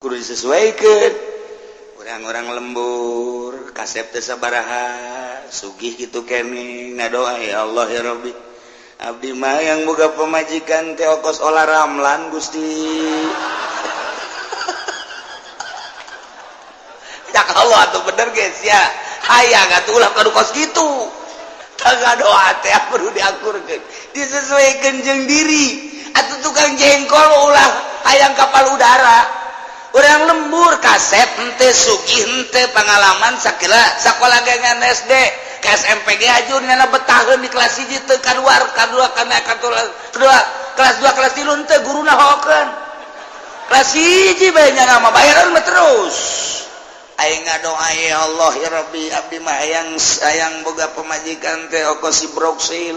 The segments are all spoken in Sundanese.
Kudu disesuaikan. Orang-orang lembur kasep teh sabaraha sugih kitu keneh ngadoa, ya Allah ya Rabbi, abdi mah yang boga pemajikan teh okos Olla Ramlan, Gusti. Ya Allah atuh, bener guys ya, hayang atuh ulah kadu kos kitu. Tah, doa teh perlu diakurkeun, disesuaikan jeung diri atuh. Tukang jengkol ulah hayang kapal udara. Orang lembur kasep hente, sugih hente, pengalaman sakila sekolah gengan SD ke SMP ge ajur nyana betaheun di kelas 1 teu kaluar, kadua kana kadua kelas 2, kelas 3 henteu, guruna hokeun. Kelas 1 bae nyana mah bayaran mah terus. Aing ngadoa, ya Allah ya Rabbi, abdi mah hayang hayang boga pemajikan teh okos si Broksil,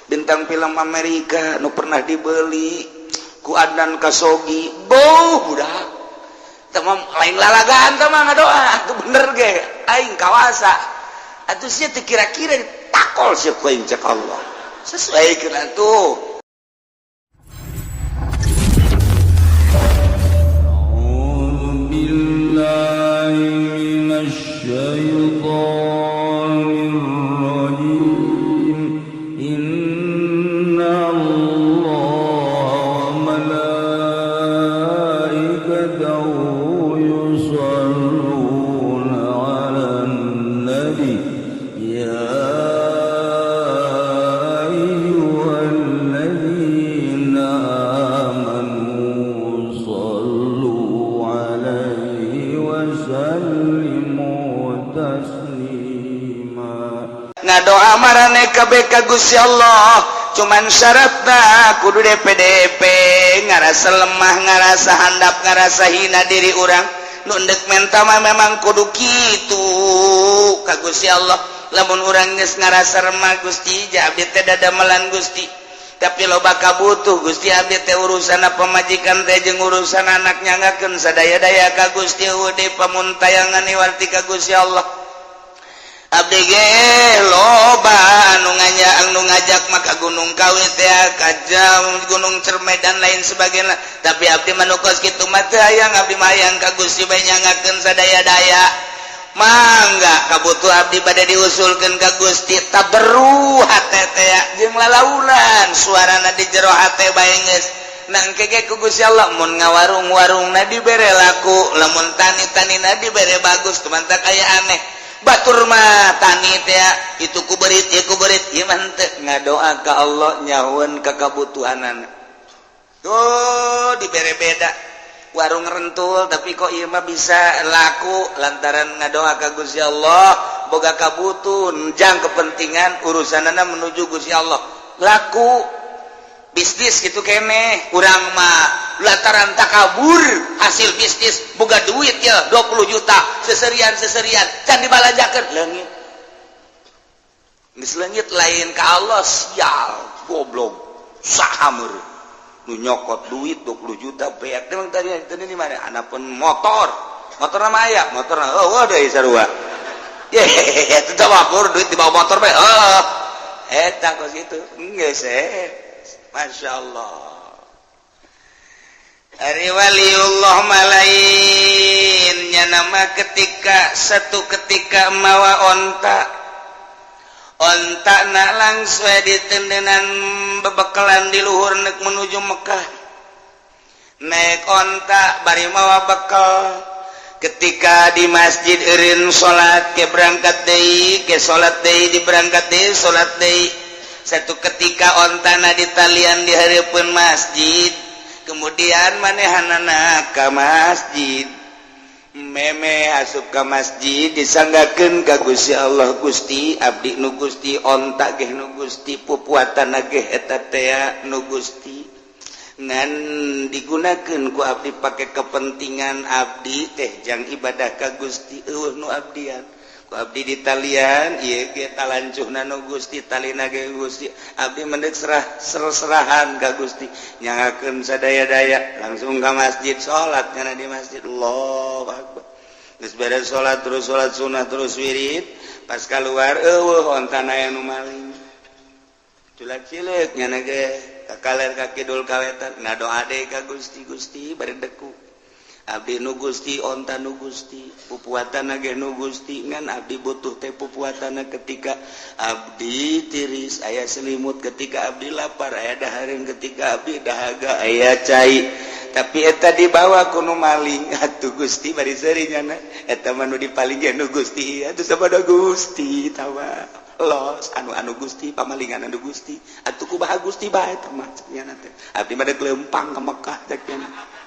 bintang film Amerika nu pernah dibeli ku Adnan Kasogi. Boh, budak teman lain lalagaan teh mah ngadoa atuh, bener ge aing kawasa atuh. Sia teu kira-kira takol sia ku aing, cek Allah, sesuaikeun atuh. أعوذ بالله من الشيطان الرجيم. إن الله وملائكته يصلون على النبي يا أيها الذين آمنوا صلوا عليه وسلموا تسليما. Ngadoa marane kabeh ka Gusti Allah, cuman syaratna kudu DPDP, ngarasa lemah, ngarasa handap, ngarasa hina diri urang. Nu ndek menta mah memang kudu kitu ka Gusti Allah. Lamun urang geus ngarasa remah, Gusti, ja abdi teh dadamelan, Gusti, tapi loba kabutuh, Gusti, abdi teh urusan pamajikan teh jeung urusan anak, nyangakeun sadaya-daya ka Gusti, deui pamuntayangan iwarti ka Gusti Allah. Abdi ge loba anu nganya, anu ngajak maka Gunung Kawi teh, ka jam Gunung Cerme dan lain sebagainya, tapi abdi mah nu kos kitu mah teu hayang. Abdi mah hayang ka Gusti bae, nyangakeun sadaya-daya. Mangga kabutuh abdi bade diusulkeun ka Gusti. Taberu hate teh jeung lalaunan suarana di jero hate bae geus nangke ge ku Gusti Allah. Mun ngawarung-warungna dibere laku, lamun tani-tanina dibere bagus. Tumantak aya aneh, batur mah tani teh itu ku berit ieu ku berit, ieu mah henteu. Ngadoa ka Allah, nyahueun ka kabutuhanana tuh dibere beda. Warung rentul, tapi kok ieu mah bisa laku lantaran ngadoa ka Gusti Allah, boga kabutuh jang kepentingan urusanana menuju Gusti Allah, laku bisnis gitu kene. Urang mah lantaran takabur, hasil bisnis boga duit ya 20 juta, seserian seserian can dibalanjakeun, leungit geus leungit, lain ka Allah. Sial, goblok, saha meureun nu nyokot duit 20 juta beak? Emang tadi tadi di mana anak pun motor, motor nama aya motor, oh deui sarua. Ye, itu teh mabur duit dibawa motor bae. Oh, eta kos kitu geus eh. Masya Allah. Ari waliullah malainnya nama ketika satu ketika mawa onta, onta na langsung ditendenan bebekalan di luhur nek menuju Mekah, naik onta bari mawa bekal. Ketika di masjid eureun salat, ke berangkat deui, ke salat deui, di berangkat deui, salat deui. Satu ketika ontana ditalian di hareupeun masjid, kemudian manehanana ka masjid, meme asup ka masjid, disanggakeun ka Gusti Allah, Gusti, abdi nu Gusti, onta ge nu Gusti, pupuatan ge eta teh nu Gusti, ngan digunakeun ku abdi pake kepentingan abdi teh jang ibadah ka Gusti, eueuh nu abdian. Ku abdi ditalian ieu ge talancuhna nu Gusti, talina ge Gusti. Abdi mendek serah serahan ka Gusti, nyangakeun sadaya-daya. Langsung ka masjid, salat nyana di masjid, Allahu akbar. Geus beres salat, terus salat sunah, terus wirid. Pas keluar, eueuh ontana, aya nu maling. Culak cileuk nyana ge ka kaler, ka kidul, ka wetan, ngadoa deui ka Gusti. Gusti, bari deku. Abdi nu Gusti, onta nu Gusti, pupuatan ge nu Gusti, ngan abdi butuh teh pupuatan ketika abdi tiris aya selimut, ketika abdi lapar aya dahareun, ketika abdi dahaga aya cai. Tapi eta dibawa ku nu maling atuh Gusti, bari seuri nyana eta mah nu dipaling ge nu Gusti atuh, sabada Gusti tawa los anu anu Gusti, pamalingan anu Gusti atuh, kumaha Gusti bae teh mah nyana teh. Abdi mah dek leumpang ka Mekah cek nyana.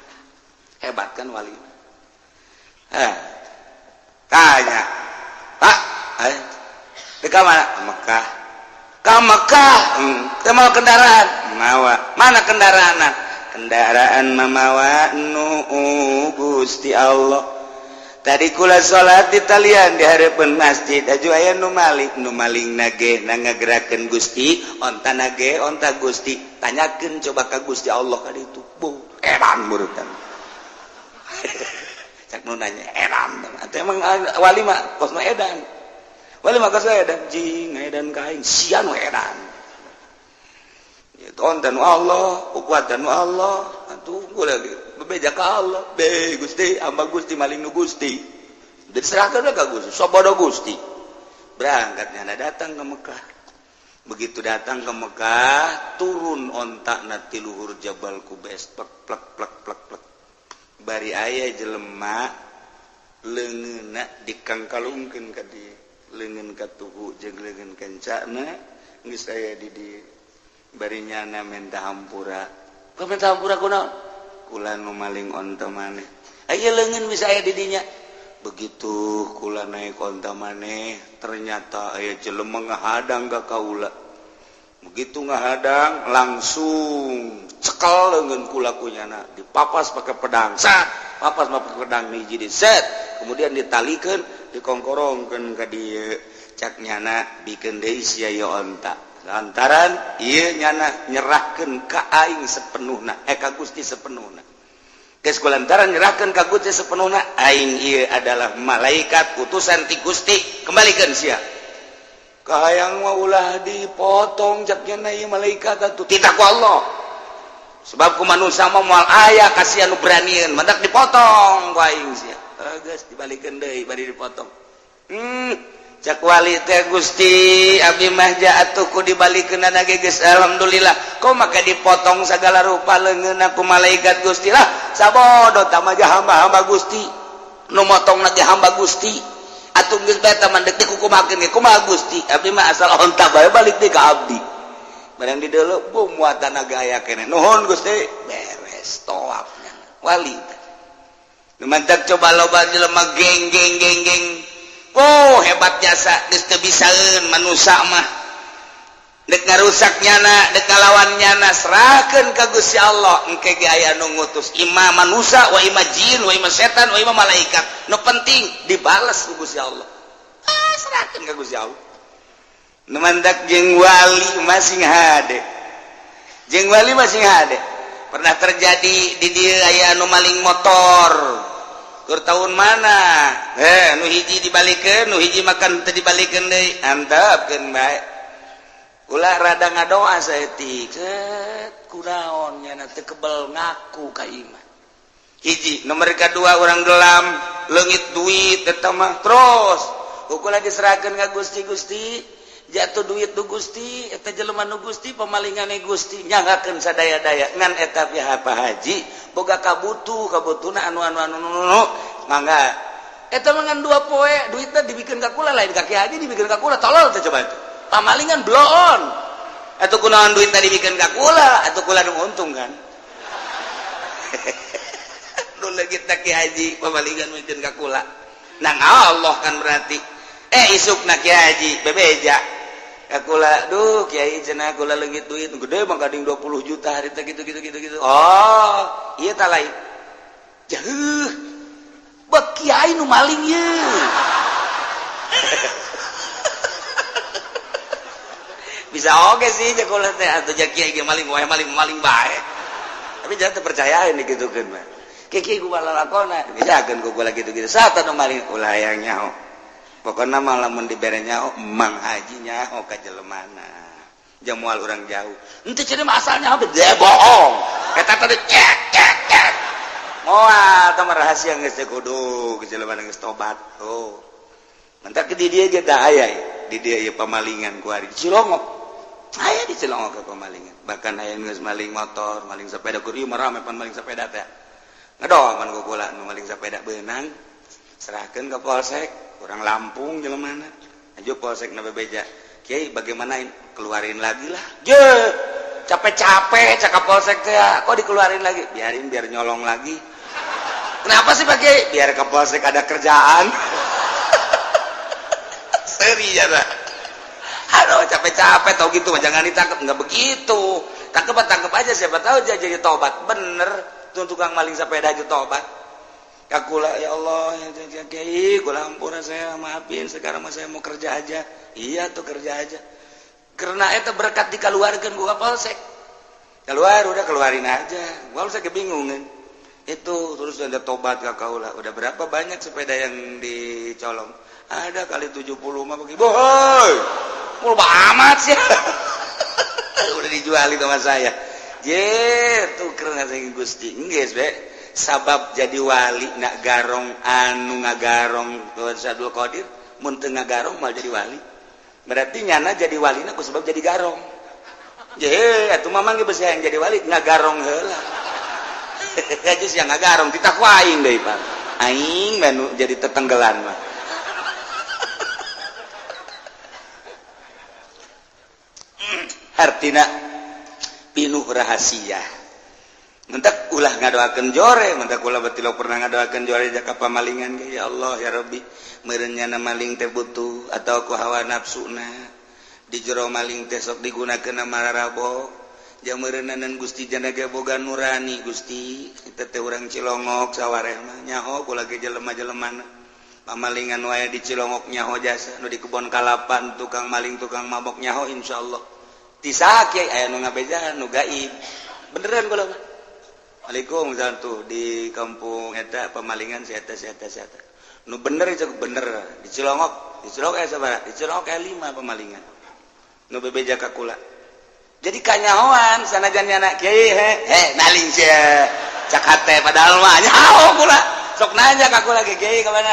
Hebat kan wali? Eh, tanya, "Pak, eh, di mana?" "Ke Mekah." "Ke Mekah?" Teu mawa kendaraan?" "Mawa." "Mana kendaraan?" "Kendaraan mamawa nu Gusti Allah. Tadi kula salat di talian di harapan masjid, aju aya nu maling, nu maling nage na ngagerakeun Gusti, onta nage onta Gusti. Tanyakeun coba ka Gusti Allah ka ditu." Bu, edan murutan. Cak nu nanya edan. Atau emang wali mah kos mah edan. Wali mah kos edan, jing edan ka aing sia nu edan. Itu onta nu Allah, kuatan nu Allah. Atuh lagi bebeja ka Allah. Be Gusti, hamba Gusti maling nu Gusti. Diserahkan ka Gusti, sabodo Gusti. Berangkatnya datang ke Mekah. Begitu datang ke Mekah, turun onta na ti luhur Jabal Kubes, plek plek plek plek plek. Bari aya jelema leungeunna dikangkalungkeun ka dieu, leungeun katuhu jeung leungeun kencana geus aya di dieu. Bari nyana menta hampura. Kok menta hampura kunaon? Kula nu maling onta maneh. Aya leungeun bisa aya di dinya. Begitu kula naik onta maneh, ternyata aya jelema ngahadang ka kaula. Begitu ngahadang langsung cekel leungeun kula ku nyana, dipapas pakai pedang. Sat, papas pakai pedang hiji di set, kemudian ditalikeun, dikongkorongkeun ka dieu. Cak nyana, "Bikeun deui sia ieu onta." Lantaran ieu nyana nyerahkeun ka aing sepenuhna, eh, ka Gusti sepenuhna. Geus kulantaran nyerahkeun ka Gusti sepenuhna, aing ieu adalah malaikat utusan ti Gusti, kembalikan sia. Kahayang mah ulah dipotong cak nyana, ieu malaikat atuh titah ku Allah. Sebab ku manusia mah moal aya kasihan nu beranian, mantak dipotong ku aing sia. Geus dibalikeun deui bari dipotong. Cak wali teh, "Gusti, abdi mah atuh ku dibalikeun ge geus alhamdulillah, kok maka dipotong segala rupa leungeunna ku malaikat Gusti?" "Lah, sabodo tah mah hamba-hamba Gusti, nu motong ge hamba Gusti atuh, geus bae tah mah deuk dikukumakeun ge kumaha Gusti? Abdi mah asal onta bae balik deui ka abdi." Barang di deuleu bu muatan aya keneh. "Nuhun Gusti." Beres tawafnya wali teh. Mantak coba loba jelema geng geng geng geng. Oh, hebat jasa geus teu bisaeun manusia mah. Dek ngarusak nyana, dek ngalawan nyana, serahkeun ka Gusti Allah. Engke ge aya nu ngutus, ima manusia wa ima jin wa ima setan wa ima malaikat. Nu penting dibales ku Gusti Allah. Ah, serahkeun ka Gusti Allah. Nu mantak jeung wali masing hade. Jeung wali masing hade. Pernah terjadi di dieu aya nu maling motor. Keur tahun mana? Eh, nu hiji dibalikeun, nu hiji makan teu dibalikeun deui. Antepkeun bae. Ulah rada ngadoa saeutik. Set, kunaon nyana teu kebel ngaku ka imah. Hiji, nomor kedua orang gelam, leungit duit eta mah terus. Ukur diserahkeun ka Gusti. "Gusti, jatuh duit nu Gusti, eta jelema nu Gusti, pemalingane Gusti nyanggakeun sadaya-daya." Ngan eta pihak Pak Haji boga kabutuh, kabutuhna anu anu anu anu, mangga eta mah ngan 2 poe duitna dibikeun ka kula, lain ka Ki Haji, dibikeun ka kula. Tolol teh coba itu pamalingan bloon atuh. Kunaon duitna dibikeun ka kula atuh? Kula nu untung kan nu leungit Ki Haji, pamalingan mikeun ka kula nang Allah kan berarti. Eh, isukna Ki Haji bebeja kula, "Duh Kiai," cenah, "kula leungit duit gede mah kading 20 juta hari teh," gitu gitu gitu gitu. "Oh iya, tak lain jauh bek kiai nu maling ye." Bisa oke sih cek kula teh atuh, ja kiai ge maling wae, maling maling bae. Tapi jangan terpercaya ini gitu kan mah kiai kumaha lalakona bejakeun ku kula gitu gitu. Saat nu maling ulah hayang nyaho. Pokoknya malah mun dibere nyaho, Mang Haji nyaho ka jelemana, jamual orang jauh. Ente jadi asalnya apa dia bohong eta tadi cek cek cek. Moal tah rahasia geus teh kudu geus jelema geus tobat. Oh. Mentak di dia ge tah aya di dia ieu pamalingan ku ari Cilongok. Aya di Cilongok ke pamalingan. Bahkan aya geus maling motor, maling sepeda kur ieu mah rame pan maling sepeda teh. Ngedol pan ku kula nu maling sepeda beunang. Serahkeun ke polsek, kurang Lampung jelemana. Aju polsek na bebeja. Kiai bagaimana keluarin lagi lah. Je, capek-capek cakap polsek teh, kok dikeluarin lagi? Biarin biar nyolong lagi. Kenapa sih Pak Kiai? Biar ke polsek ada kerjaan. Seri ya lah. Aduh, capek-capek tau gitu jangan ditangkap, nggak begitu. Tangkep tangkep aja, siapa tahu dia jadi tobat. Bener, tuh tukang maling sepeda aja tobat. Kakula ya Allah, ya Kiai, kula ampun saya maafin, sekarang mah saya mau kerja aja. Iya tuh kerja aja. Karena itu berkat dikeluarkan gua polsek. Keluar udah keluarin aja. Gua polsek kebingungan. Itu terus ada tobat ke kaula. Udah berapa banyak sepeda yang dicolong? Ada kali 70 mah begitu. Boy. Mul amat sih. Udah dijual itu sama saya. Je, tuh keren saya Gusti. Geus be. Sabab jadi wali nak garong anu ngagarong ke Abdul Qadir, mun teu ngagarong mal jadi wali. Berarti nyana jadi wali ku sebab jadi garong. Je, atuh mamang ge besi yang jadi wali ngagarong heula. Aja sih ngagarong titah ku aing deui, Pak. Aing mah jadi tetenggelan mah. Artina pinuh rahasia. Mentak ulah ngadoakeun jore, mentak ulah batilok pernah ngadoakeun jore jaka pamalingan ge ya Allah ya Rabbi, meureun nyana maling teh butuh atau ku hawa nafsuna. Di jero maling teh sok digunakeun mararabo. Jeung meureunanan Gusti jana ge boga nurani Gusti, eta teh urang Cilongok sawareh mah nyaho kula ge jelema-jelemana. Pamalingan wae di Cilongok nyaho jasa, nu di kebon kalapan tukang maling tukang mabok nyaho insyaallah. Ti saha kiai aya nu ngabejaan nu gaib. Beneran kula mah. Waalaikumsalam tuh di kampung eta pemalingan si eta si eta si eta. Nu bener itu bener di Cilongok sabaraha? Di Cilongok aya 5 pemalingan. Nu bebeja ka kula. Jadi kanyahoan sanajan nyana kiai he maling sia. Cak hate padahal mah nyaho kula. Sok nanya ka kula ge kiai ka mana?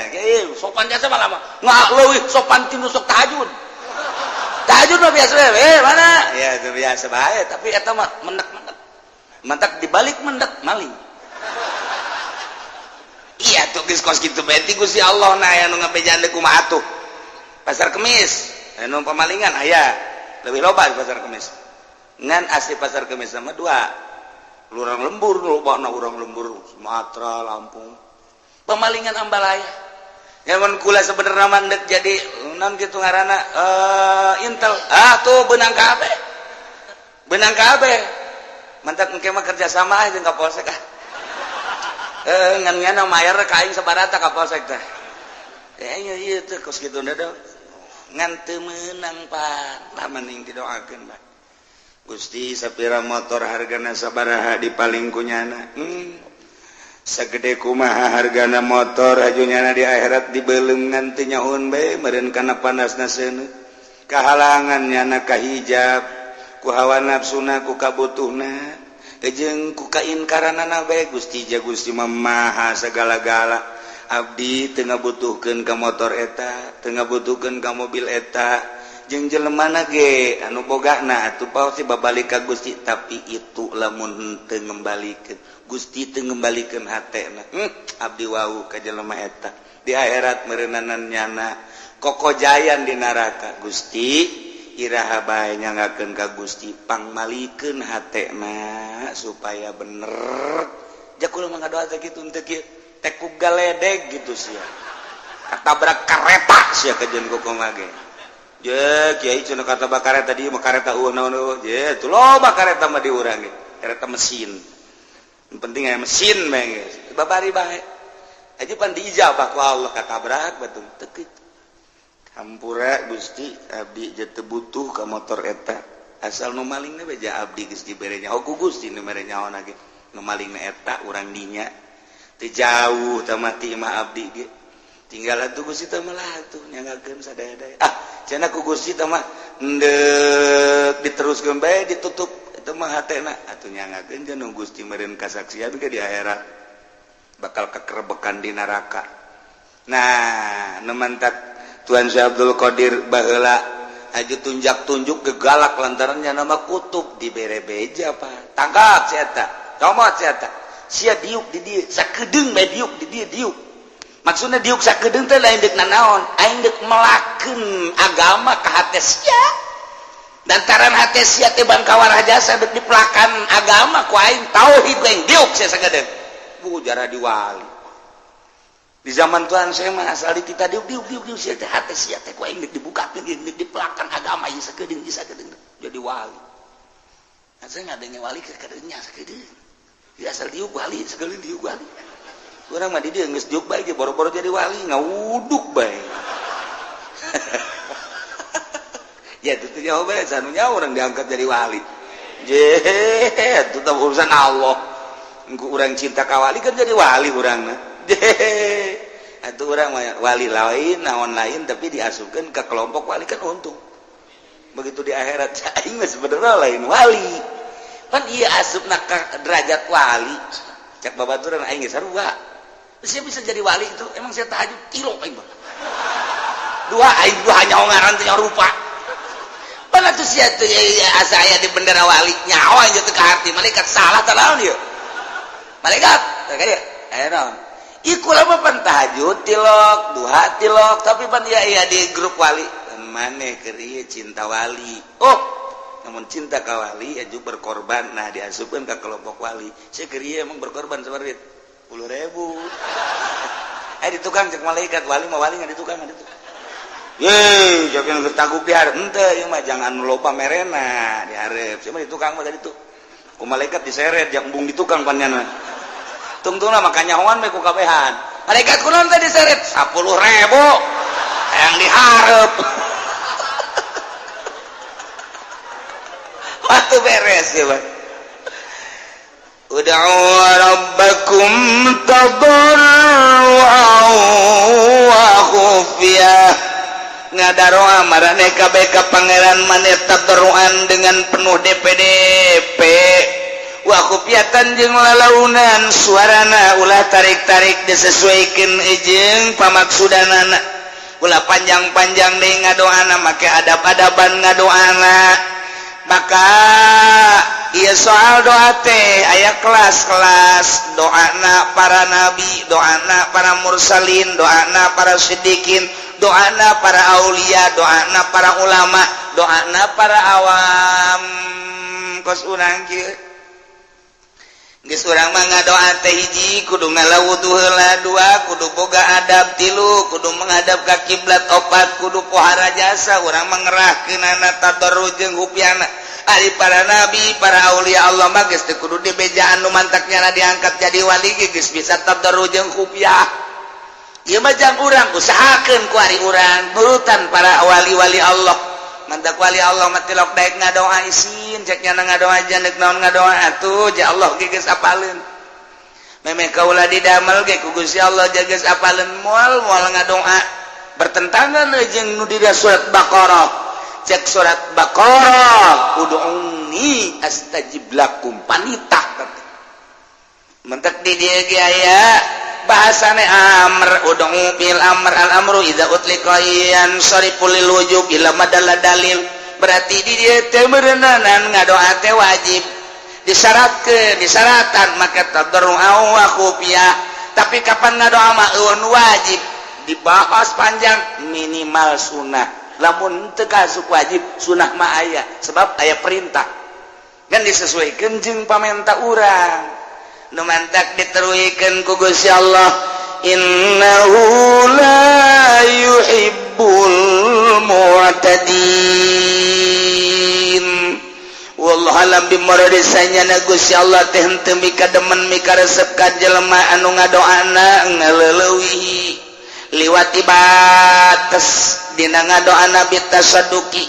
Kiai sopan jasa malah mah. Nggak leuwih sopan tinu sok tahajud. Tahajud mah biasa mana? Ya itu biasa bae, tapi eta mah mendak-mendak. Mentak dibalik mendak maling. Iya tuh geus kos kitu bae ti Gusti Allah na aya nu ngabejaan deui kumaha atuh. Pasar Kemis, anu pemalingan aya. Leuwih loba di Pasar Kemis. Ngan asli Pasar Kemis sama dua. Urang lembur lobana urang lembur Sumatera, Lampung. Pemalingan ambalaya. Nyaman kula sebenarnya mah ndek jadi naon kitu ngaranna intel. Ah tuh beunang kabeh. Beunang kabeh. Mantap engke mah kerja sama jeung ka polsek ah. Ngan nyana mayar ka aing sabarata ka polsek teh. Ya ieu teh kos kitu da ngan teu meunang Pak. Lah mending didoakeun Pak. Gusti sapira motor hargana sabaraha dipaling ku nyana. Sagede kumaha hargana motor aju nyana di akhirat dibeuleum ngan teu nyaun bae meureun kana panasna seuneu. Kahalangan nyana ka hijab ku hawa nafsuna ku kabutuhna jeung ku kainkaranana bae Gusti ja Gusti mah maha segala-gala. Abdi teu ngabutuhkeun ka motor eta, teu ngabutuhkeun ka mobil eta, jeung jelemana ge anu bogana atuh pasti babalik ka Gusti, tapi itu lamun teu ngembalikeun Gusti teu ngembalikeun hatena. Abdi wau ka jelema eta di akhirat meureunanan nyana kokojayan di neraka. Gusti iraha bae nyangakeun ka Gusti pangmalikeun hatena supaya bener. Ja kula mah ngadoa teh kitu teu kieu teh ku galedeg gitu sia. Katabrak kareta sia kajeun ku kumaha ge. Je kiai cenah katabrak kareta di mah kareta eueuh naon eueuh. Je tuh loba kareta mah di urang ge. Kareta mesin. Yang penting aya mesin bae geus. Babari bae. Aja pan diijabah ku Allah katabrak batur teu kitu. Hampura Gusti abdi je teu butuh ka motor eta. Asal nu malingna beja abdi geus dibere nyaho ku Gusti nu mere nyaho ge. Nu malingna eta urang dinya. Teu jauh tah mati mah abdi ge. Tinggal atuh Gusti teh mah atuh nyangakeun sadaya-daya. Ah, cenah ku Gusti teh mah endek diteruskeun bae ditutup eta mah hatena atuh nyangakeun cenah Gusti meureun kasaksian ge di akhirat. Bakal kekerebekan di neraka. Nah, nu mantak Tuan Syekh Abdul Qadir baheula aju tunjak-tunjuk gegalak lantarannya nama kutub dibere beja, Pak. Tangkap si eta, comot si eta. Sia diuk di dieu, sakedeung bae diuk di dieu diuk. Maksudnya diuk sakedeung teh lain deuk nanaon, aing deuk melakeun agama ka hate sia. Lantaran hate sia teh bangkawarah jasa, deuk dipelakan agama ku aing, tauhid ku aing, diuk sia sakedeung. Bu jarah di wali. Di zaman Tuhan saya mah asal di kita diuk diuk diuk diuk sia teh, hate sia teh ku aing deuk dibukakeun, deuk dipelakan agama ieu sakedeung, ieu sakedeung jadi wali. Nah, saya ngadenge wali ke kadeungnya sakedeung. Ya asal diuk wali, sakedeung diuk wali. Urang mah di dieu geus diuk bae ge boro-boro jadi wali, ngawuduk bae. Ya itu tuh jawabannya, sanunya orang diangkat jadi wali. Je, itu tuh urusan Allah. Engko urang cinta ka wali kan jadi wali urang mah. Je, atuh urang mah wali lain, naon lain, tapi diasupkeun ke kelompok wali kan untung. Begitu di akhirat aing mah sebenarnya lain wali. Pan ieu asupna ka derajat wali. Cek babaturan aing geus sarua. Saya bisa jadi wali itu emang saya tahajud kilo aing mah. Dua aing dua nyaho ngaran teh nyaho rupa. Pan atuh sia teh asa aya di bendera wali, nyaho aing teh ka hati malaikat salah tah naon ieu. Malaikat teh ka dieu. Aya naon? Ieu kula mah pan tahajud tilok, duha tilok, tapi pan ieu aya di grup wali. Maneh keur ieu cinta wali. Oh, namun cinta ka wali aju berkorban, nah diasupkeun ka kelompok wali. Sia keur ieu emang berkorban sabaraha duit? 10.000. Eh, di tukang cek malaikat wali mah wali nggak di tukang, nggak di tukang. Ye, jangan geus taguk di hareup henteu ieu mah, jangan loba merena di hareup. Sia mah di tukang mah tadi tuh. Ku malaikat diseret jak embung di tukang panjana. Tungtungna maka nyahoan we ku kabehan. Malaikat kunaon teh diseret? 10.000 yang dihareup. Waktu beres ya, Bang. Ud'u rabbakum tadarruan wa khufyah. Ngadaroa marane kabeh ka pangeran maneh tadarruan dengan penuh DPDP, wa khufyatan jeung lalaunan suarana, ulah tarik-tarik, disesuaikan jeung pamaksudanana, ulah panjang-panjang deui ngadoana, make adab-adaban ngadoana. Maka iya, soal doa teh aya kelas-kelas, doana para nabi, doana para mursalin, doana para siddiqin, doana para aulia, doana para ulama, doana para awam kos urang kieu. Geus urang mah ngadoa teh hiji kudu ngalawudu heula, dua kudu boga adab, tilu kudu menghadap ka kiblat, opat kudu pohara jasa, urang mengerahkeunana tadarru jeung hupiana. Ari para nabi, para aulia Allah mah geus teu kudu dibejaan, nu mantaknya diangkat jadi wali ge geus bisa tadarru jeung khufiah. Ieu mah jang urang usahakeun ku ari urang nurutan para wali-wali Allah. Mantak wali Allah mah tilok daek ngadoa isin, cek nyana ngadoa janek naon ngadoa atuh ja Allah ge geus apaleun. Memeh kaula didamel ge ku Gusti Allah ja geus apaleun, moal moal ngadoa bertentangan jeung nu di surat Baqarah. Cek surat Baqarah, ud'uni astajib lakum, panitah mentek di dieu ge aya bahasane amr, ud'u bil amr, al amru idza utliqa yansarifu lil wujub ila madalla dalil. Berarti di dieu teh meureunanan ngadoa teh wajib, disyaratkeun, disaratan maka tadarru wa khufiyah. Tapi kapan ngadoa mah eueun wajib dibahas panjang, minimal sunnah. Lamun teu kasuk wajib, sunnah mah aya, sebab aya perintah kan disesuaikan jeung pamenta urang. Nu mantak diteruikeun ku Gusti Allah, innahu la yuhibbul mu'tadin. Wallahu alam bimurad, sanyana Gusti Allah teh henteu mika demen, mika resep ka jelema anu ngadoana ngaleuleui, liwati batas dina ngadoana, bitasaduki,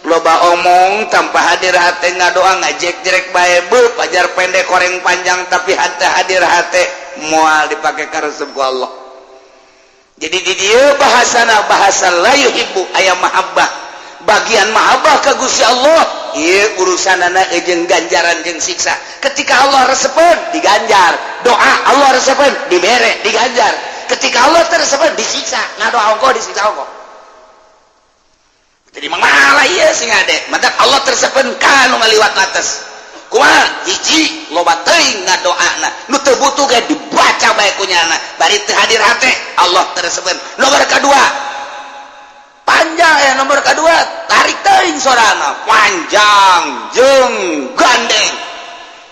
loba omong tanpa hadir hate, ngadoa ngajek-jerek bae, beuh pajar pendek koreng panjang, tapi hate hadir hate, moal dipake karesep ku Allah. Jadi di dieu bahasana bahasa la yuhibbu, aya mahabbah, bagian mahabbah ka Gusti Allah. Ieu urusanana jeung ganjaran jeung siksa. Ketika Allah resepeun diganjar, doa Allah resepeun dibere diganjar. Ketika Allah teu resepeun disiksa, ngadoa ongkoh disiksa ongkoh. Jadi malah ieu sing ade, matak Allah teu resepeun ka nu ngaliwat atas. Kumaha? Hiji loba teuing ngadoana, nu teu butuh ge dibaca bae ku nyana, bari teu hadir hate, Allah teu resepeun. Nomor kadua, panjang ya nomor kedua, tarik teuing sorana panjang jeung gandeng,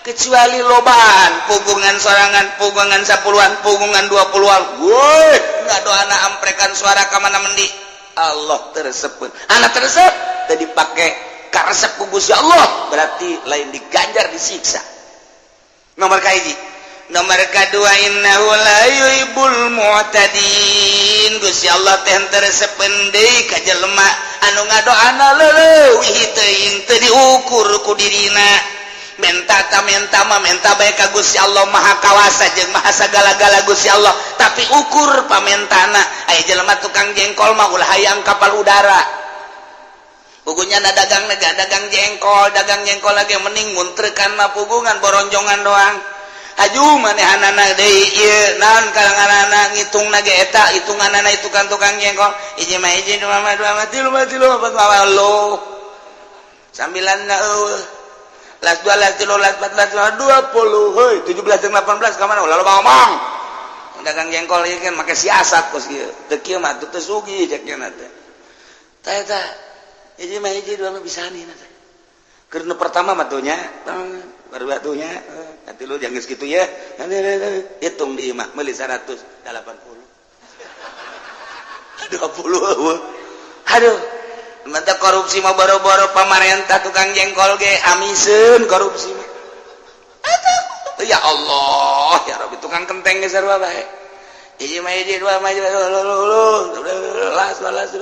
kecuali lobaan pugungan sorangan, pugungan 10-an, pugungan 20-an, woi ngadoana amprekan suara ka mana mendi, Allah teu resepeun. Anak teu resep teu dipake karesep ku Gusti Allah, berarti lain diganjar, disiksa. Nomor kahiji. Nomor kedua, innahu la yuhibbul mu'tadin. Gusti Allah teh teu resepeun deui ka jelema anu ngadoana leuwih teuing, teu diukur ku dirina. Menta ta menta mah menta bae ka Gusti Allah, Maha Kawasa jeung Maha sagala-gala Gusti Allah, tapi ukur pamentana. Aya jelema tukang jengkol mah ulah hayang kapal udara. Pugunya na dagang nega dagang jengkol, dagang jengkol lagi mending muntrekan mah pugungan boronjongan doang. Haju manehanana deui ieu naon kalanganana ngitung ge eta hitunganana itu kan tukang jengkol hiji mah hiji, dua mah dua mah, tilu mah tilu, empat mah lo sambilan na eueuh las dua, las tilu, las empat, las lima, 20, heuy, 17 jeung 18 ka mana? Ulah loba ngomong. Dagang jengkol ieu kan make siasat kos kieu, teu kieu mah teu sugih cek nya teh. Tah eta hiji mah hiji, dua mah bisa nih teh. Keur nu pertama mah tuh nya, baru batunya nanti lu jangan segitu ya, hitung di imah meuli 180 20. Aduh, mantap korupsi mah, boro-boro pamarentah, tukang jengkol ge amiseun korupsi mah. Aduh, ya Allah ya Rabbi, tukang kenteng ge sarua bae. Hiji mah hiji, dua mah las las,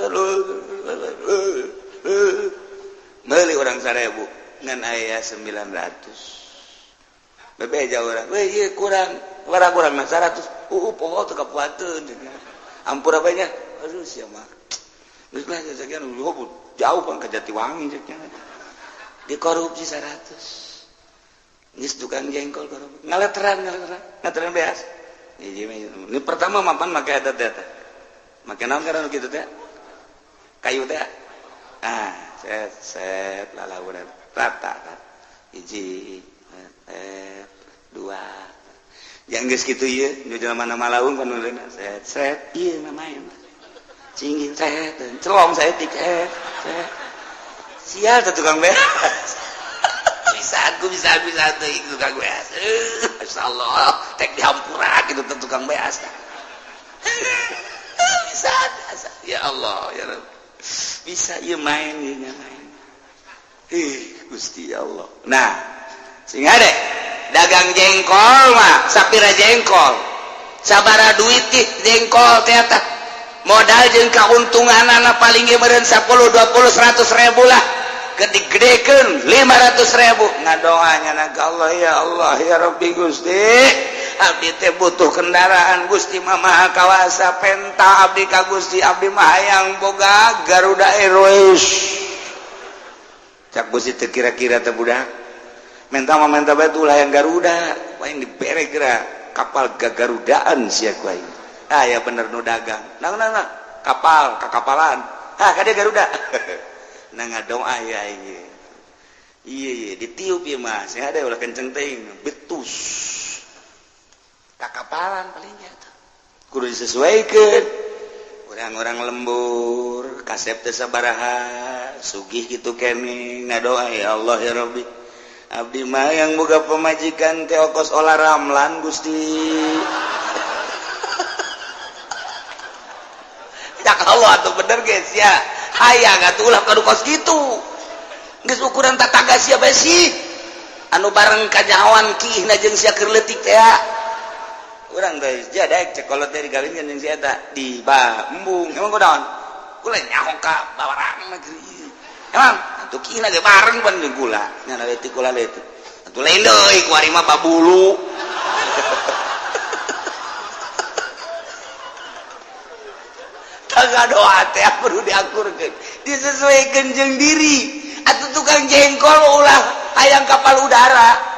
meuli urang 1000 ngan aya 900, bebeja urang, weh, ieu kurang warah, kurang mah 100. Poho teu kapuateun, ampura bae nya. Aduh, sia mah geus lah sekian jauh bang ke Jatiwangi cek nya. Dikorupsi 100 geus tukang jengkol korupsi, ngaleteran ngaleteran ngaleteran beas. Hiji mah ini pertama mapan make eta teh, make naon karena kitu teh, kayu teh. Ah, set set lalaunan rata rata, hiji, dua, yang geus kitu ieu nu jelema malaung pan set set ieu mah main cingin set celong saeutik set set. Sial teh tukang beas, bisa aku bisa bisa teh tukang beas. Masyaallah, tek dihampura kitu teh tukang beas bisa, bisa. Ya Allah ya Rabb, bisa ieu main ieu main. Ih, Gusti Allah. Nah, sing deh dagang jengkol mah sapira jengkol, sabara duit ih jengkol teh tah modal jeung kauntunganana paling ge meureun 10 20 100 ribu lah, gede-gedekeun 500 ribu. Ngadoanya na ka Allah, ya Allah ya Rabbi, Gusti, abdi teh butuh kendaraan. Gusti mah Maha Kawasa, penta abdi ka Gusti, abdi mah hayang boga Garuda Airways. Cak Gusti teu kira-kira teh budak menta mah menta bae ulah yang Garuda, paling dibere geura kapal gagarudaan sia ku aing. Ah ya bener, nu dagang nah nah nah kapal kakapalan, ah kade Garuda. Nah, ngadoa ya aing iya iya ditiup ya mah saya ada ulah kenceng teuing betus kakapalan palingnya tuh kudu disesuaikan. Orang-orang lembur kasep teh sabaraha sugih gitu kene ngadoa, ya Allah ya Rabbi, abdi mah yang boga pemajikan teh kos Olla Ramlan, Gusti. Ya Allah atuh bener guys ya, hayang atuh ulah kadu kos kitu, geus ukuran tatangga sia bae sih anu bareng kanyahoan kihna jeung sia keur leutik teh. Urang teh jadek cek kolot teh digawinkeun jeung si eta di embung. Emang kunaon kula nyaho ka bawarang negeri emang atuh kihna ge bareng pan jeung kula nya leutik kula leutik atuh lain deui kuari mah babulu. Tangga doa teh perlu diakurkeun, disesuaikan jeung diri. Atau tukang jengkol ulah hayang kapal udara.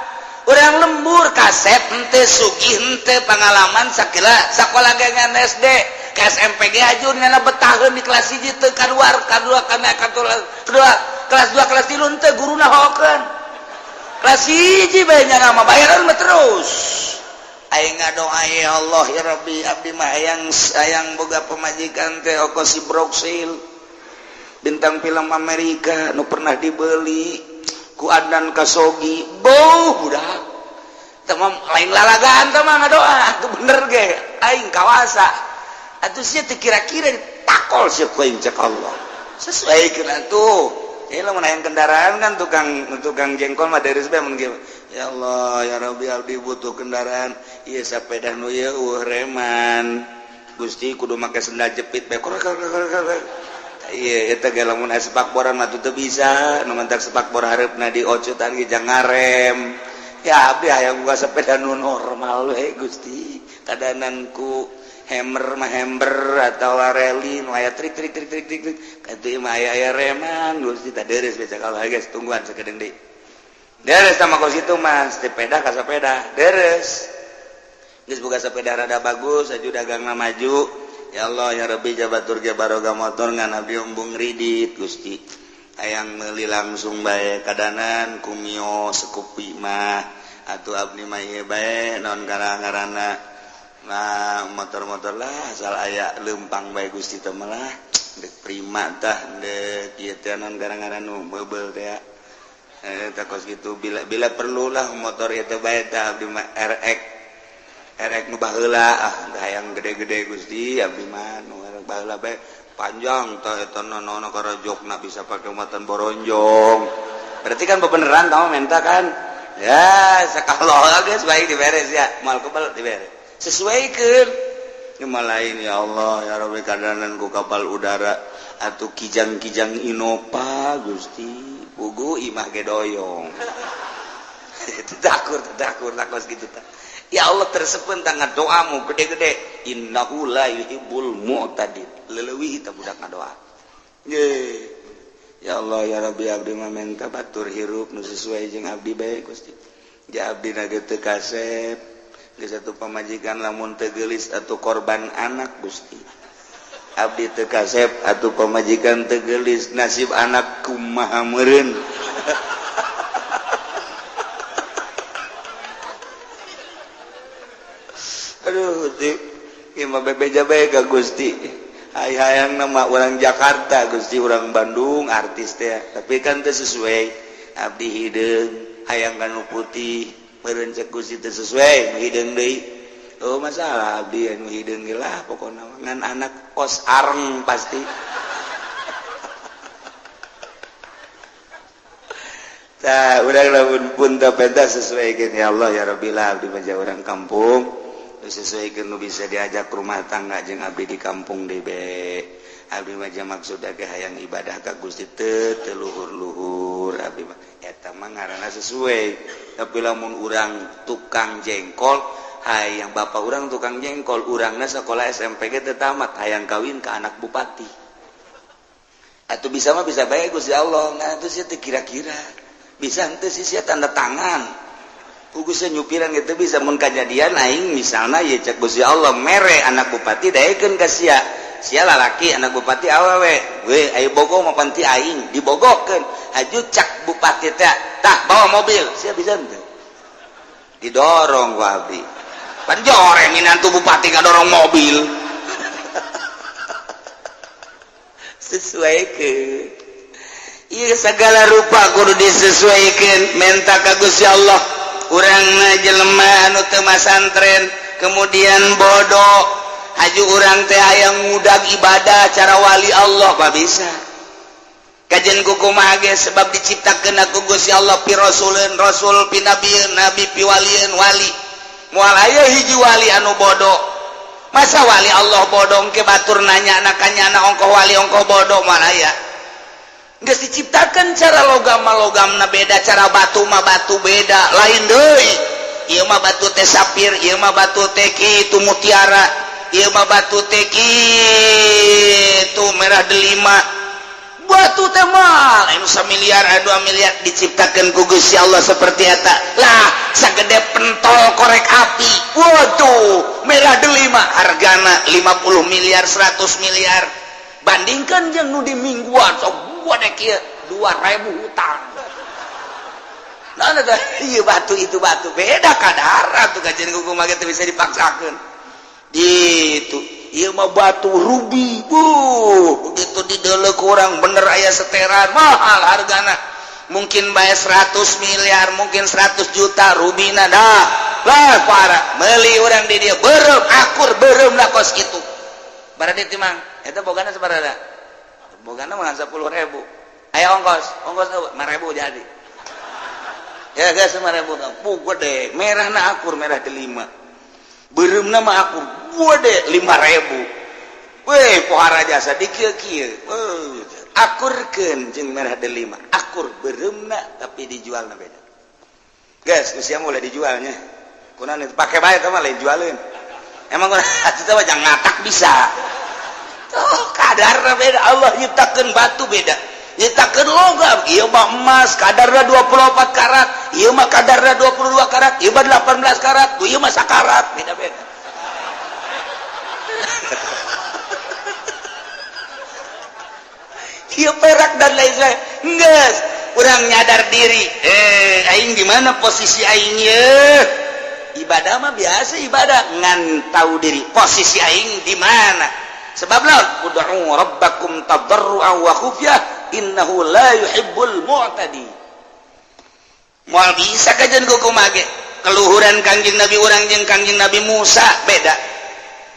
Urang lembur kasep henteu, sugih henteu, pengalaman sakila sakola ge ngan SD ke SMP ge ajun ngana betaheun di kelas 1 teu kaluar, kadua kana kedua kelas 2 kelas 3 henteu, guruna hokeun kelas 1 bae nya mah bayaran mah terus. Aing ngadoa, "Ya Allah, ya Rabbi, abdi mah hayang hayang boga pemajikan teh oko si Broksil, bintang film Amerika nu pernah dibeli ku Adnan Kasogi." Boh, budak teh lain lalagaan teh mah, ngadoa atuh bener ge aing kawasa atuh. Sia teu kira-kira takol sia ku aing, cek Allah sesuaikeun atuh. Ini lamun hayang kendaraan kan, tukang tukang jengkol mah dari mun "Ya Allah, ya Rabbi, abdi butuh kendaraan ieu sepeda nu ieu euweuh reman, Gusti, kudu make sendal jepit bae." Iya, eta ge lamun aya sepakboran mah teu bisa, nu mantak sepakbor hareupna diocutan ge jang ngarem. "Ya abdi hayang boga sepeda nu normal we, Gusti, kadanan ku Hammer mah, Hammer atau rally nu aya trik trik trik trik trik trik katuh mah aya aya reman, Gusti." Tah, deres bisa kalau geus tungguan sakedeung deui. Deres sama kos itu mah sepeda ka sepeda deres. Geus boga sepeda rada bagus aju, dagangna maju. "Ya Allah, ya Rabbi, jabatur ge baroga motor ngan abdi embung ridit, Gusti, hayang meuli langsung bae kadanan ku Mio Scoopy mah atuh. Abdi mah ieu bae, naon ngaranna, nah, motor-motor lah, asal aya lempang bae, Gusti." Teh malah dek Prima tah, dek ieu teh naon ngaran nu meubel teh, eh tah kos gitu. Bila bila perlu lah motor ieu teh bae tah, abdi mah RX RX nu baheula, ah hayang gede-gede, Gusti, abdi mah nu baheula bae, panjang tah eta naon karajokna bisa pake muatan boronjong. Berarti kan bebeneran tau menta kan ya. Sakalo geus baik diberes ya, moal kebel diberes, sesuaikan lain. "Ya Allah, ya Rabbi, kadanan ku kapal udara atau kijang-kijang Innova, Gusti, pugu imah ge doyong." Takur takur takos gitu ta. Ya Allah tersepen tangan doamu gede-gede, innahu la yuhibbul mu'tadin. Leleuwih ta budak ngadoa ye. "Ya Allah, ya Rabbi, abdi mah menta batur hirup nu sesuai jeung abdi bae, Gusti. Ja abdi na ge teu kasep geus satu pamajikan lamun teu geulis atau korban anak, Gusti. Abdi teu kasep atau pamajikan teu geulis, nasib anak kumaha meureun?" Aduh, Gusti, ieu mah bebeja bae ka Gusti. Hay hayang nama orang Jakarta, Gusti, orang Bandung, artis teh, tapi kan teu sesuai. Abdi hideung, hayang kanu putih meureun, cek Gusti teu sesuai, nu hideung deui. Oh, masalah abdi anu hideung ge lah pokona ngan anak kos areng pasti. Tah, urang lamun pun teu pentas sesuaikeun, "Ya Allah, ya Rabbi lah, abdi mah orang kampung, sesuaikan nu bisa diajak rumah tangga jeung abdi di kampung DB. Abdi mah maksud ge hayang ibadah ka Gusti teu teu luhur-luhur abdi mah." Eta mah ngaranna sesuai. Tapi lamun urang tukang jengkol, hayang bapak urang tukang jengkol, urangna sekolah SMP ge teu tamat, hayang kawin ke anak bupati atau bisa mah bisa bae, Gusti Allah. Nah, itu sih kira-kira bisa henteu sih sia tanda tangan Gusti nyupiran gitu bisa. Mun kajadian aing misalnya ya, cek Gusti Allah mere anak bupati daekeun ka sia, sia lalaki, anak bupati awewe we, ayo bogo mah panti aing dibogokeun. Haju cak bupati teh, "Tah, bawa mobil sia," bisa henteu? Didorong ku abdi pan, joreng minantu bupati ngadorong mobil. Sesuai ke. Iya, segala rupa kudu disesuaikan menta ka Gusti Allah. Urang jelema anu teu masantren kemudian bodoh, haju urang teh hayang ngudag ibadah cara wali Allah mah bisa kajian kukumaha ge, sebab diciptakeun ku Gusti Allah pi rasuleun rasul, pi nabieun nabi, pi walieun wali. Moal aya hiji wali anu bodoh. Masa wali Allah bodoh? Ke batur nanya nakanya anak ongkoh wali ongkoh bodoh, moal aya. Geus diciptakan cara logam mah logamna beda, cara batu mah batu beda, lain deui. Ieu mah batu teh sapir, ieu mah batu teh kitu mutiara, ieu mah batu teh kitu merah delima. Batu teh mah lain miliar, 2 miliar diciptakan ku Gusti Allah seperti eta lah, sagede pentol korek api. Waduh, merah delima, hargana 50 miliar, 100 miliar. Bandingkan jeung nu di mingguan sok gua dek kieu 2000 hutang. Nah, nah, iya, batu itu batu beda kadar tuh, kajian kumaha teu bisa dipaksakan gitu. Ieu mah batu ruby bu, begitu didelek kurang bener aya seteran, mahal hargana, mungkin bayar 100 miliar, mungkin 100 juta rubina dah lah. Para beli orang di dia beureum, akur beureum lah kos gitu. Berarti timang eta bogana sabaraha? Bogana mah 10.000, aya ongkos, ongkos 5.000 jadi ya guys, 5.000. Bu, gede merah na, akur merah delima, beureumna mah akur gede, 5.000. Weh, pohara jasa di kieu kieu akurkeun jeung merah delima, akur beureumna, tapi dijualna beda guys. Usia mulai dijualnya kunaon itu pake bae mah lain jualeun. Emang atuh teh jangan ngatak bisa tuh, kadarna beda. Allah nyiptakeun batu beda, nyiptakeun logam. Ieu mah emas kadarna 24 karat, ieu mah kadarna 22 karat, ieu mah 18 karat, ieu mah sakarat, beda-beda. Ieu perak dan lain sebagainya. Geus, urang nyadar diri, eh, aing di mana posisi aing ye? Ibadah mah biasa ibadah, ngan tahu diri posisi aing di mana. Sebab lawan ud'u rabbakum tadarruan wa khufyah innahu la yuhibbul mu'tadi. Moal bisa kajian kumaha ge. Keluhuran Kangjeng Nabi urang jeung Kangjeng Nabi Musa beda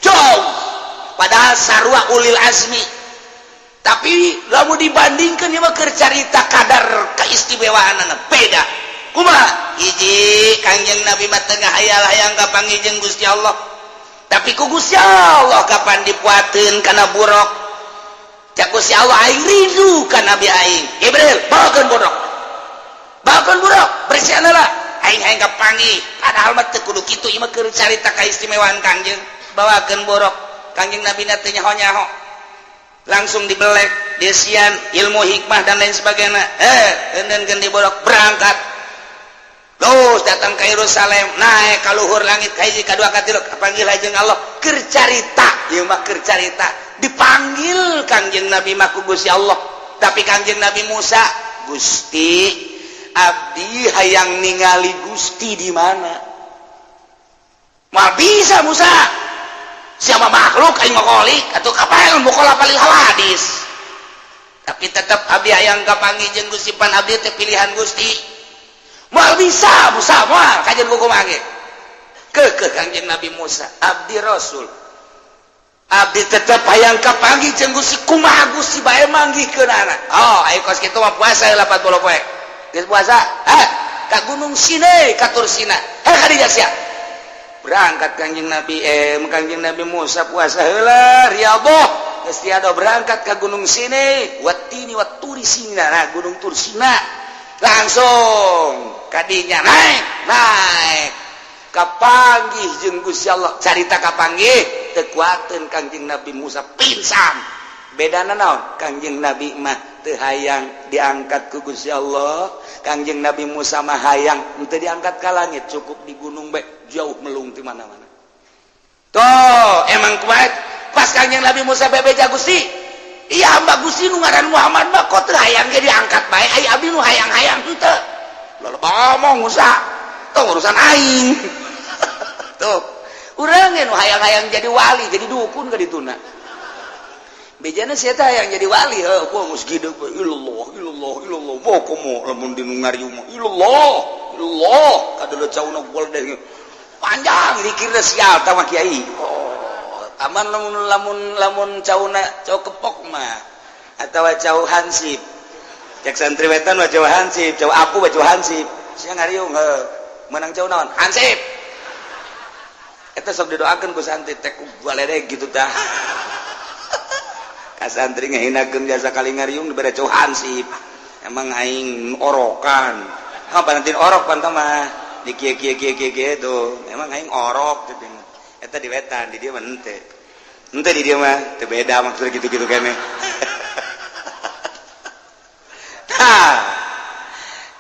jauh, padahal sarua ulil azmi, tapi lamun dibandingkan ieu mah keur carita kadar keistimewaan beda. Kumaha? Hiji, Kangjeng Nabi mah tengah hayal-hayang kapanggih jeung Gusti Allah, tapi ku Gusti Allah kapan dipuateun kana buruk. Cak Gusti Allah, aing rindu ka Nabi aing. Jibril, bawakeun buruk, bawakeun buruk, bersihan lah, aing hayang kapanggih. Padahal mah teu kudu kitu, ieu mah keur carita kaistimewaan Kangjeng. Bawakeun buruk, Kangjeng Nabi na teu nyaho-nyaho, langsung dibelek desian ilmu hikmah dan lain sebagainya. Eh, engkeun diborok, berangkat terus datang ke Yerusalem, naik ka luhur langit ka hiji, ka dua, ka tilu, kapanggil jeung Allah. Keur carita ieu mah, keur carita dipanggil Kangjeng Nabi mah ku Gusti Allah. Tapi Kangjeng Nabi Musa, "Gusti, abdi hayang ningali Gusti di mana?" Moal bisa Musa, siapa makhluk, aing mah kholik atau kapan mukhalafah lil hawadis. Tapi tetap abdi hayang kapanggih jeung Gusti, pan abdi teh pilihan Gusti. Moal bisa Musa, moal kajian kumaha ge. Keukeuh Kangjeng Nabi Musa, "Abdi Rasul, abdi tetep hayang kapanggih jeung Gusti. Kumaha Gusti bae manggihkeunana?" "Oh, ayo kos kitu mah puasa 80 poe. Geus puasa, eh, ka Gunung Sinai, ka Tursina. Heh, ka dinya sia." Berangkat Kangjeng Nabi, eh, Kangjeng Nabi Musa puasa heula, riyadhah geus tiada, berangkat ke Gunung Sinai, watini waturi Sina. Nah, Gunung Tursina, langsung kadinya naik naik, kapanggih jeung Gusti Allah. Carita kapanggih, teu kuateun Kangjeng Nabi Musa, pingsan. Bedana naon? Kangjeng Nabi mah teu hayang diangkat ku Gusti Allah, Kangjeng Nabi Musa mah hayang henteu diangkat ka langit, cukup di gunung bae, jauh melung di mana-mana. Tuh, emang kuat. Pas Kangjeng Nabi Musa bebeja, "Gusti, iya hamba Gusti nu ngaran Muhammad mah kok teu hayang ge diangkat bae, ai abdi nu hayang-hayang henteu." Lalu ngomong Musa, "Tuh urusan aing." Tuh urang nu hayang-hayang jadi wali, jadi dukun ke dituna. Bejana sia teh hayang jadi wali, heuh, gua geus gede, ilallah ilallah ilallah, mau komo lamun di nu ngariung mah ilallah ilallah, kadeuleut cauna gol deh panjang dikirna sial tah mah kiai. Oh, aman lamun lamun lamun cauna cau kepok mah atawa cau hansip. Cek santri wetan mah cau hansip, cau aku mah cau hansip. Sia ngariung heuh, menang cau naon? Hansip. Eta sok didoakeun ku santri teh ku baledeg gitu tah. Ka santri ngahinakeun jasa kali ngariung dibere cau hansip. Emang aing orokan. Ha, panantin orok pan mah di kieu kieu kieu kieu kieu tuh. Emang aing orok teh. Eta di wetan, di dieu mah henteu. Henteu di dieu mah teu beda maksudnya gitu-gitu kene.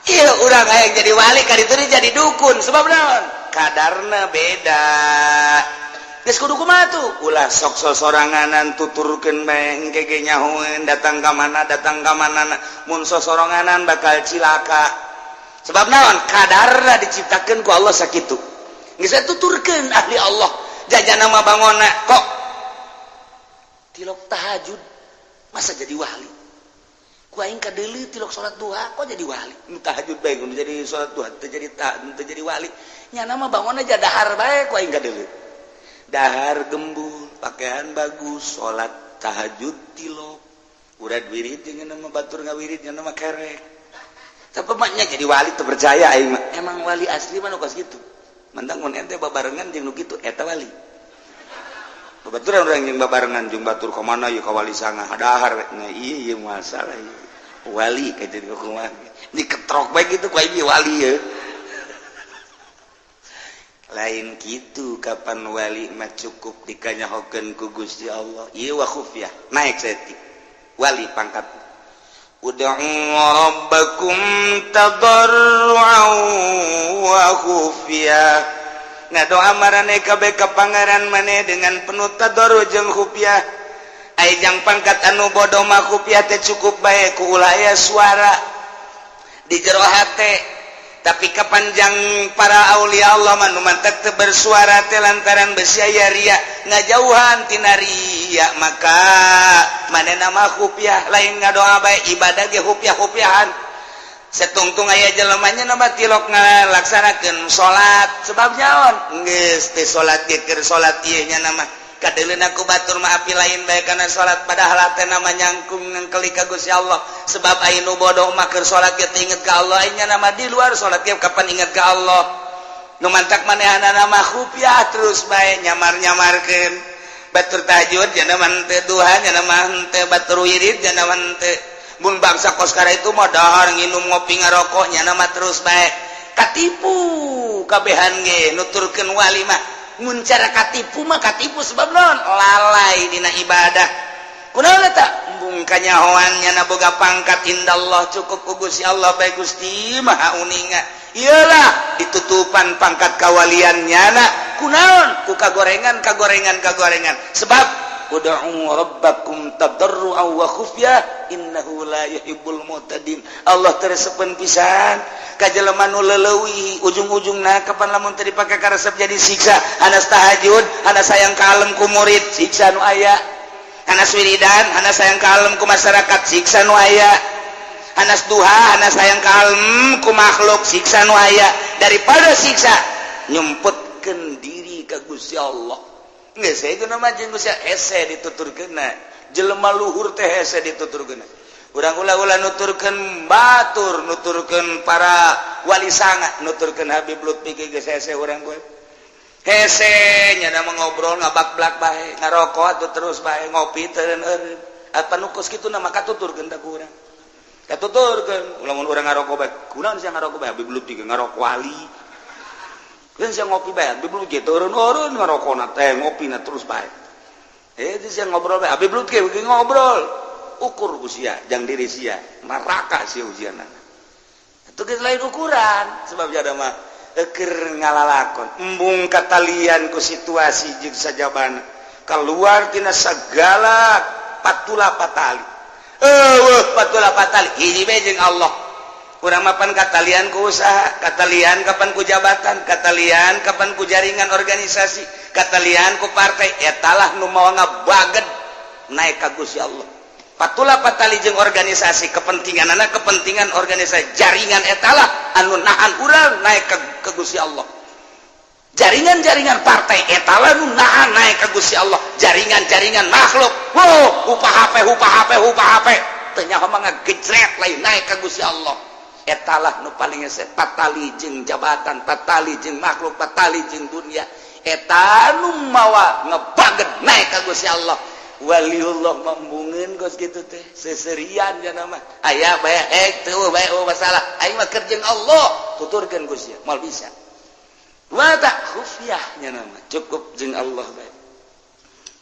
Iya, urang hayang jadi wali, kali itu jadi dukun. Sebab naon? Kadarna beda. Geus kudu kumaha tuh? Ulah sok sosoranganan, tuturkeun bae, engke ge nyahoeun datang ka mana, datang ka mana. Mun sosoranganan bakal cilaka. Sebab naon? Kadarna diciptakeun ku Allah sakitu. Geus tuturkeun ahli Allah. Jajan nama bangona kok tilok tahajud masa jadi wali? Ku aing kadeuli tilok salat duha kok jadi wali? Nu tahajud bae nu jadi salat duha teu jadi, teu jadi wali. Nya nama bangun aja dahar bae, ku aing kadeuli dahar gembul, pakaian bagus, salat tahajud tilok, urad wirid jeung nama batur ngawirid, nya nama kerek, tapi maknya jadi wali teu percaya aing mah. Emang wali asli mah nu kos kitu. Mentang mun ente babarengan jeung nu kitu, eta wali. Babaturan urang jeung babarengan jeung batur ka mana ieu, ka wali sanga dahar we. Nah, iya ieu masalah ieu. Wali kayak jadi kumaha? Diketrok bae gitu ku aing wali ya. Lain gitu, kapan wali mah cukup dikanyahokeun ku Gusti Allah. Ieu wa khufyah, naik saeutik. Wali pangkat. Ud'u rabbakum tadarru'an wa khufyah. Ngadoa maraneh kabeh ka Pangeran maneh dengan penuh tadarru jeung khufyah. Ai jang pangkat anu bodoh mah khufyah teh cukup bae ku ulah aya suara di jero hate. Tapi kapanjang para aulia Allah mah nu mantak teu bersuara teh lantaran besi aya ria, ngajauhan tina ria, maka manehna mah khufyah, lain ngadoa bae, ibadah ge khufyah-khufyahan. Setungtung aya jelemanya nama tilok ngalaksanakeun salat, sebab nyaon geus teh salat ge keur salat ieu nya nama kadeuleuna ku batur mah api lain bae kana salat, padahal teh nama nyangkung ngengkeli ka Gusti Allah. Sebab aya nu bodoh mah keur salat ge teu inget ka Allah, nya nama di luar salat ge kapan inget ka Allah. Nu mantak manehanana mah khufyah terus bae, nyamar-nyamarkeun. Batur tahajud nya mah henteu, duha nya mah henteu, batur wirid nya mah henteu. Mun bangsa koskara itu mah dahar, nginum, ngopi, ngarokok, nya mah terus bae. Katipu kabehan ge nuturkeun wali mah. Mun cara katipu mah katipu, sebab non lalai dina ibadah. Kunaon eta? Embung kanyahoan nya boga pangkat indallah, cukup ku Gusti Allah bae. Gusti Maha Uninga. Iyalah, ditutupan pangkat kawalian nyana kunaon? Ku kagorengan, kagorengan, kagorengan. Sebab ud'u rabbakum tadarruan wa khufyah innahu la yuhibbul mu'tadin. Allah teu resepeun pisan ka jelema nu leuwih ujung-ujungna. Kapan lamun teu dipake karesep jadi siksa. Hanas tahajud, hanas sayang kalem ku murid, siksa nu aya. Hanas wiridan, hanas sayang kalem ku masyarakat, siksa nu aya. Hanas duha, hanas sayang kalem ku makhluk, siksa nu aya. Daripada siksa, nyumputkeun diri ka Gusti Allah. Geus itu nama jeung Gusti hese dituturkeun, jelema luhur teh hese dituturkeun. Urang ulah-ulah nuturkeun batur, nuturkeun para wali sanga, nuturkeun Habib Lutfi ge geus hese. Urang gue hese nya mah ngobrol ngabak-blak bae, ngarokok atuh terus bae, ngopi teu eureun. Apa nu kos kitu nama katuturkeun da ku urang? Katuturkeun lamun urang ngarokok bae, kunaon sia ngarokok bae? Habib Lutfi ge ngarokok wali. Kan sia ngopi bae, Habib Lutfi eureun-eureun ngarokona teh, ngopina terus bae. Eh, itu sia ngobrol bae, Habib Lutfi ge ngobrol. Ukur usia jang diri sia, neraka sia ujianna. Itu geus lain ukuran, sebab jada mah keur ngalalakon. Embung katalian ku situasi jeung sajabana. Keluar tina segala patula patali. Eueuh patula patali, hiji bae jeung Allah. Urang mapan katalian ku usaha, katalian kapan ku jabatan, katalian kapan ku jaringan organisasi, katalian ku partai, etalah nu mawa ngabaged naik ka Gusti Allah. Patula patali jeung organisasi, kepentingan anak, kepentingan organisasi, jaringan, etalah anu nahan urang naik ke Gusti Allah. Jaringan-jaringan partai etalah nu nahan naik ke Gusti Allah. Jaringan-jaringan makhluk, wow, upah HP, upah HP, upah HP, teu nyaho mah ngagejret lain naik ke Gusti Allah. Etalah nu paling hese, patali jeung jabatan, patali jeung makhluk, patali jeung dunia, eta nu mawa ngebaget naik ka Gusti Allah. Waliullah mambungeun kos kitu teh seserian jana mah aya bae, ek teu bae, oh masalah aing mah keur jeung Allah, tuturkeun Gusti moal bisa. Wa tak khufyah nya nama cukup jeung Allah bae,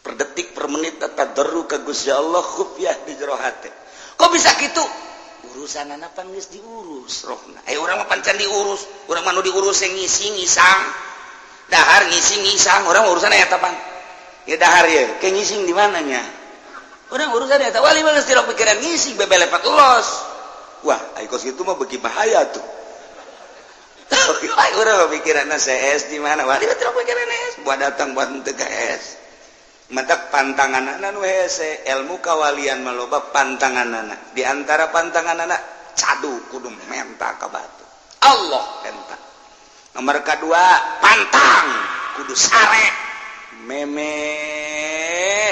per detik per menit tadarru ka Gusti Allah, khufyah di jero hate. Kok bisa kitu? Urusan anak pan geus diurus rohna. Eh, urang mah pan can diurus. Urang mah nu diurus yang ngising ngisang. Dahar ngising ngisang, urang urusan eta pan. Ya dahar ya, ke ngising di mananya? Urang urusan eta wali mah geus tidak pikiran ngising bebelepat los. Wah, ai kos kitu mah beuki bahaya tuh. Ai urang mah pikiranna CS di mana? Wali mah tidak pikiran S, buat datang buat henteu ka S. Matak pantanganana nu hese, ilmu kawalian mah loba pantanganana. Di antara pantanganana cadu kudu menta ka batu. Allah menta. Nomor kedua, pantang kudu sare memeh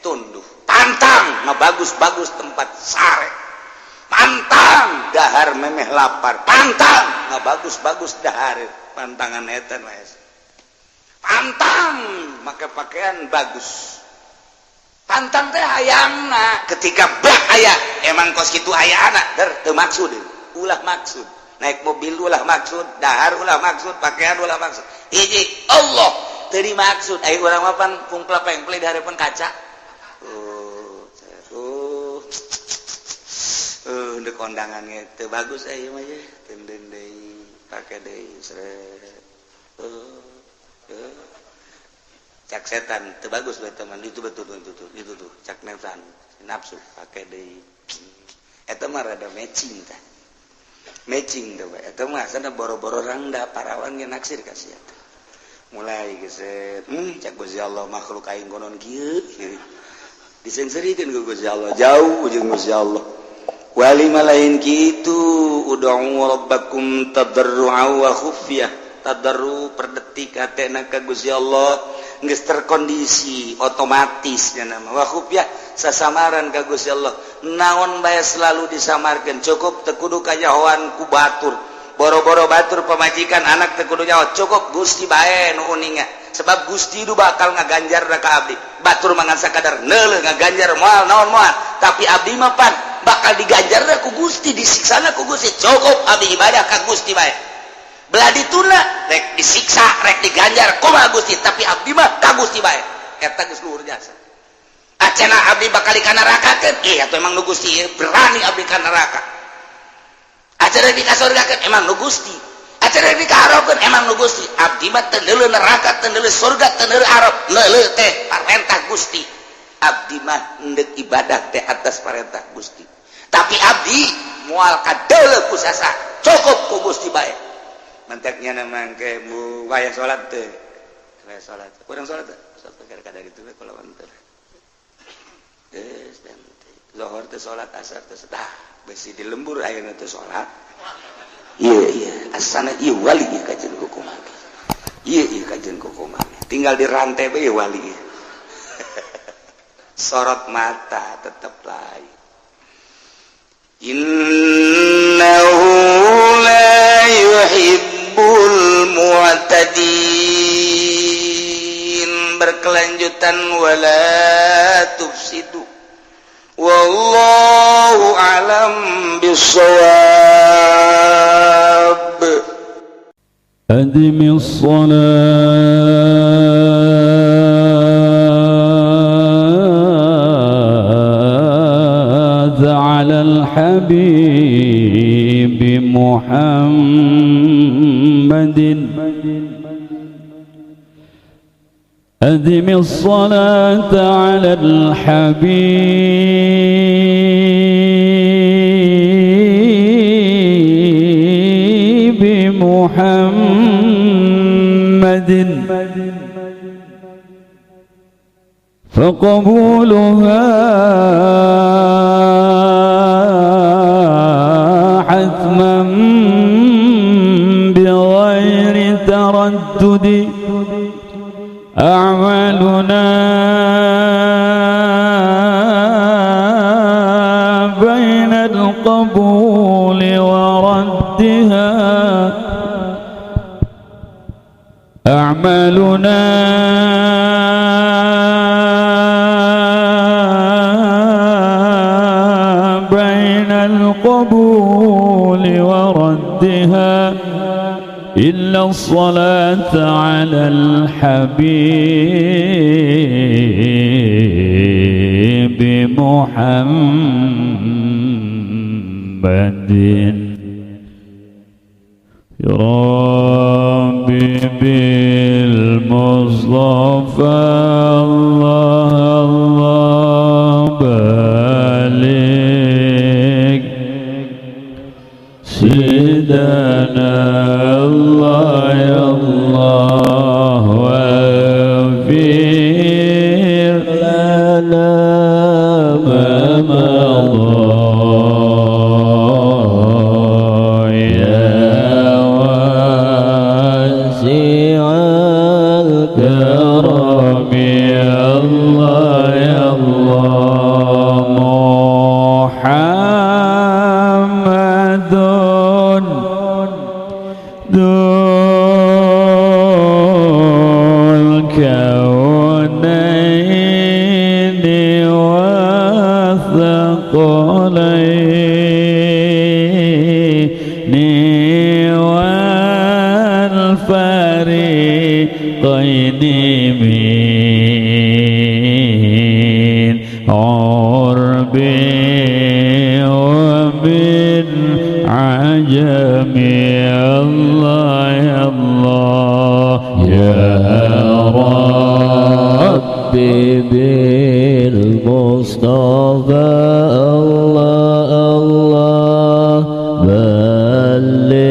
tunduh. Pantang ngebagus-bagus tempat sare. Pantang dahar memeh lapar. Pantang ngebagus-bagus dahar. Pantangan eta nu hese. Pantang make pakaian bagus. Pantang teh hayangna ketika bak aya emang kos kitu aya anak der teu maksud, ulah maksud naik mobil, ulah maksud dahar, ulah maksud pakaian, ulah maksud hiji Allah teu dimaksud. Aya urang mah pan kumpla pengple di hadapan kaca. Oh, oh, ndek kondangan ge teu bagus aya mah ye tenden deui pake deui sret. Oh, cak setan teu bagus bae teman itu, betul betul itu itu tuh cak nafsan nafsu pake deui. Eta mah rada matching tah, matching tuh. Eta mah sana boro-boro rangda, parawan ge naksir ka sia. Mulai geset, cak Gusti Allah makhluk aing konon kieu disengserikeun ku Gusti Allah, jauh jeung Gusti Allah. Wali mah lain kitu. Ud'u rabbakum tadarru'a wa khufyah. Tadarru per detik hatena ka Gusti Allah geus terkondisi otomatis nya nama. Wa khufyah sasamaran ka Gusti Allah, naon bae selalu disamarkeun. Cukup teu kudu kanyahoan ku batur, boro-boro batur, pamajikan, anak teu kudu nyaho. Cukup Gusti bae nu uninga, sebab Gusti itu bakal ngaganjar ka abdi. Batur mangan sakadar neuleuh, ngaganjar moal naon moal, tapi abdi mah pan bakal diganjar ku Gusti, disiksana ku Gusti. Cukup abdi ibadah ka Gusti bae, belah dituna rek disiksa rek diganjar kumaha Gusti, tapi abdi mah ka Gusti bae. Eta geus luhur jasa. Acena abdi bakal ka neraka, ih atuh emang nu Gusti berani abdi ka neraka. Acena di kasurgakeun emang nu Gusti. Acena di kaharapkeun emang nu Gusti. Abdi mah teu neuleuh neraka, teu neuleuh surga, teu neuleuh arab, neuleuh teh parentah Gusti. Abdi mah endek ibadah teh atas parentah Gusti, tapi abdi moal kadeuleuh ku sasa, cukup ku Gusti bae. Mantaknya nama ke mu waya salat teh, waya salat kurang salat teh salat kadar itu kalau teh geus dan zuhur teh salat, asar teh tah besi di lembur ayeuna teh salat. Iya iya asana ieu wali ieu kajian kumaha, ieu ieu kajian kumaha, tinggal di rantai bae wali. Sorot mata tetap lain. Innahu la yuhibbul mu'tadin. Berkelanjutan wala tufsidu. Wallahu alam bissawab. أدم الصلاة على الحبيب محمد، أدم الصلاة على الحبيب محمد، فقبولها حتما بغير تردد. أعمالنا بين القبول وردها، أعمالنا بين القبول وردها، إلا الصلاة على الحبيب محمد. يا ربي بالمصطفى الله الله بلغ سيدنا الله يا الله واغفر لنا ما مضى يا واسع الكرم يا الله يا الله محمد ذو الكونين والثقلين والفريقين من عرب ومن عجم الله يا الله يا ربي بالمصطفى الله الله بلغ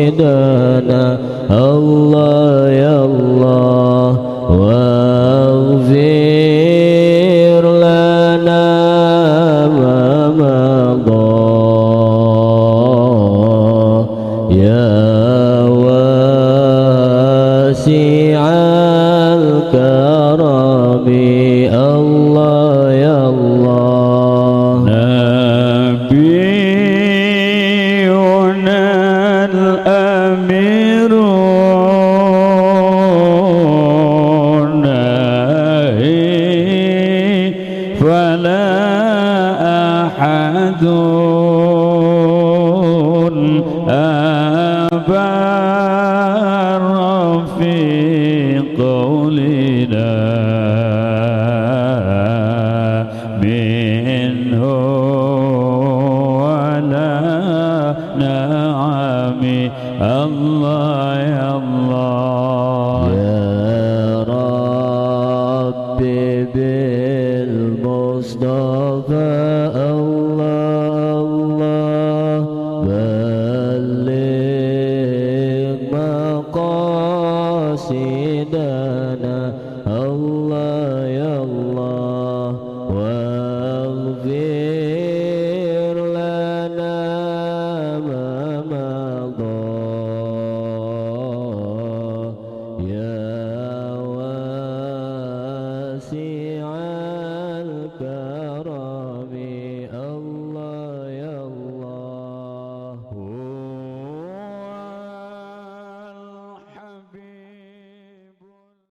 مقاصدنا الله يا الله واغفر لنا ما مضى يا واسع الكرم الله يا الله نبينا الأمير الناهي فلا أحد أبر في قولنا منه ولا نعم الله يا الله يا ربي بالمصطفى الله الله بلغ مقاصدنا الله يا الله.